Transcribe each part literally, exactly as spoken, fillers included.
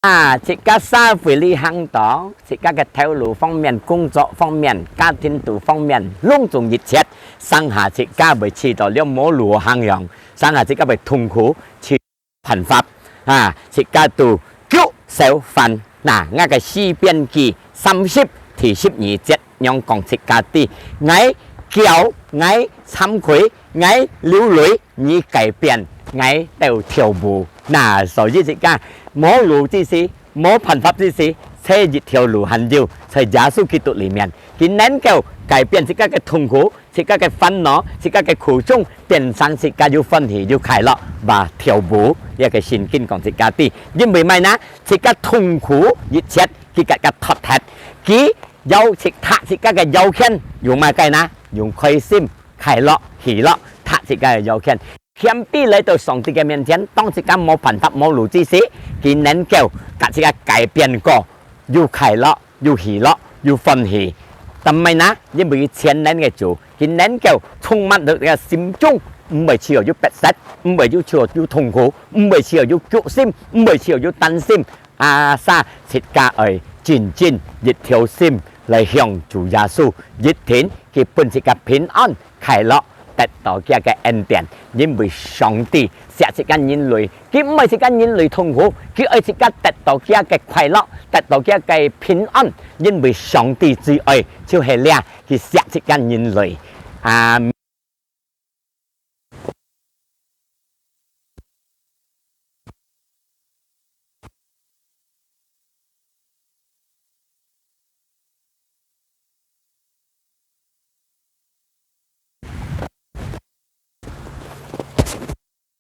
啊，自家社會裡行到，自家个頭路方面、工作方面、家庭肚方面，攏總一切，成下自家會試著了無路行樣，成下自家會痛苦，試辦法，啊，自家都腳手煩。那，𠊎个詩篇記三十第十二節樣講自家知：𠊎噭，𠊎慚愧，𠊎流淚，你改變，𠊎兜跳舞。那，所以自家無路之時，無辦法之時，只一條路還有，在耶穌基督裡面，佢能夠改變自家个痛苦，自家个煩惱，自家个苦衷，變成自家又歡喜又快樂，話跳舞。這个聖經講自家知，因為麼个呢？自家痛苦一切，佢自家脫忒，佢有自，脫自家个要件，用麼个呢？用開心、快樂、喜樂，脫自家个要件。謙卑來到上帝个面前，當自家無辦法、無路之時，佢能夠甲自家改變過，又快樂，又喜樂，又歡喜。但麼个呢？因為佢全能个主，佢能夠充滿到自家心中，毋會只有有迫切，毋會有只有有痛苦，毋會只有有局心，毋會只有有擔心。啊，儕自家愛真真一條心來向主耶穌，一定佢分自家平安、快樂，得到佢个恩典。因為上帝惜自家人類，佢毋愛自家人類痛苦，佢愛自家得到佢个快樂，得到佢个平安。因為上帝最愛就係這，佢惜自家人類。啊，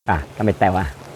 啊，今日到啊。